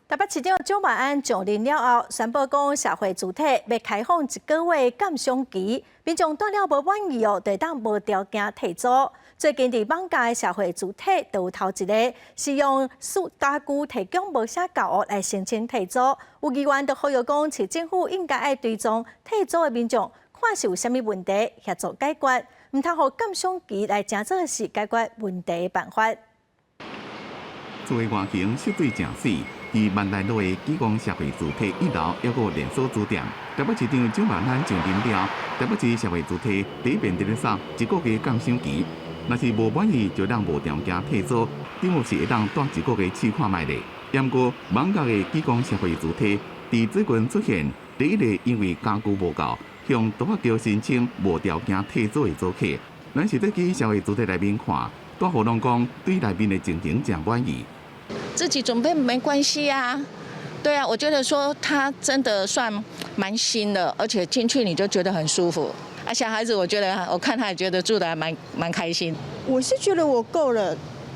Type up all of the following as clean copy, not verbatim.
台北市長蔣萬安上任了後，宣布講社會住宅欲開放一個月鑑賞期，民眾蹛了無滿意哦，就會當無條件退租。最近佇艋舺的社會住宅就有頭一个是用塑家具提供無寫夠來申請退租。有議員就呼籲講，市政府應該愛追蹤退租的民眾，看是有啥物問題，協助解決，毋通予鑑賞期來成做是解決問題的辦法。厝的外形設計誠媠，佇萬大路的啟光社會住宅一樓猶閣有連鎖書店。台北市長蔣萬安上任了，台北市社會住宅第一遍佇咧送一個月鑑賞期，若是無滿意就當無條件退租，等於是會當蹛一個月試看覓咧。毋過艋舺的啟光社會住宅，佇最近出現第一個因為家具無夠，向都發局申請無條件退租的租客。咱是佇去社會住宅內面看，大戶攏講對內面的情形誠滿意。自己準備沒關係啊，對啊，我覺得說他真的算蠻新的，而且進去你就覺得很舒服。啊，小孩子我覺得我看他也覺得住得還蠻開心。我是覺得我夠了，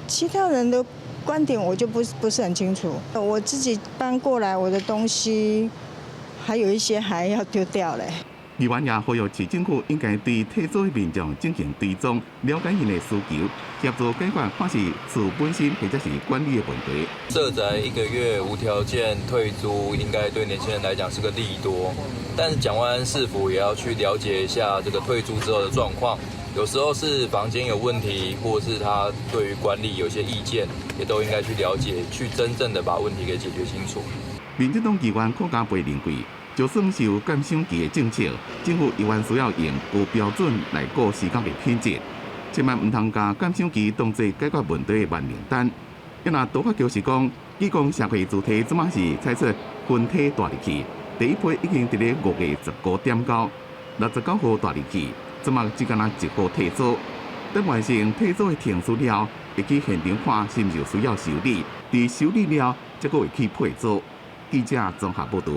其他人的觀點我就不是很清楚。我自己搬過來，我的東西還有一些還要丟掉嘞。議員也呼籲市政府應該對退租的民眾進行追蹤，了解𪜶的需求，協助解決看是厝本身或者是管理的問題。社宅一個月無條件退租，應該對年輕人來講是個利多。但是蔣萬安市府也要去了解一下這個退租之後的狀況，有時候是房間有問題，或是他對於管理有些意見，也都應該去了解，去真正的把問題給解決清楚。民進黨議員柯嘉培認為，就算是有鑑賞期的政策，政府依然需要用高標準來顧施工的品質，千萬毋通共鑑賞期當做解決問題的萬靈丹。若都發局是講，啟光社會住宅這馬是採取分梯蹛入去，第一批已經佇咧5月19點九，69號蹛入去，這馬只干焦一戶退租。等完成退租的程序了，會去現場看是毋是有需要修理，佇修理了，才閣會去配租。記者綜合報導。